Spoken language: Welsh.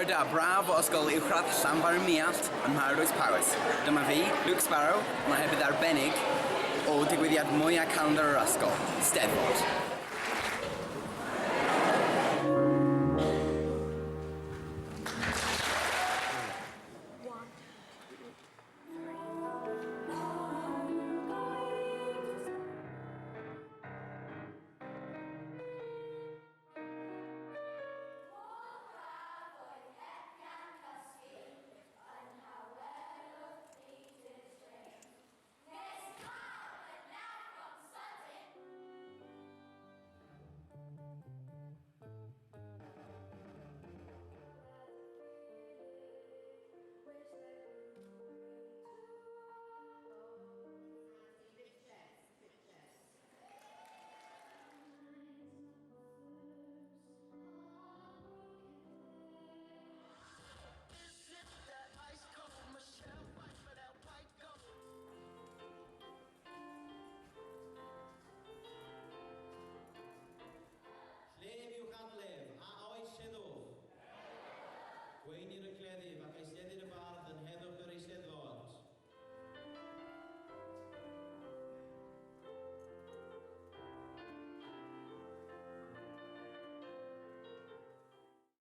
Bore da, braf o Ysgol Uwchradd Llanfair-ym-Muallt ym Mharadwys Powys. Dyma fi, Luke Sparrow, yma hefyd arbennig o digwyddiad mwyaf calendr yr ysgol, Steddfod.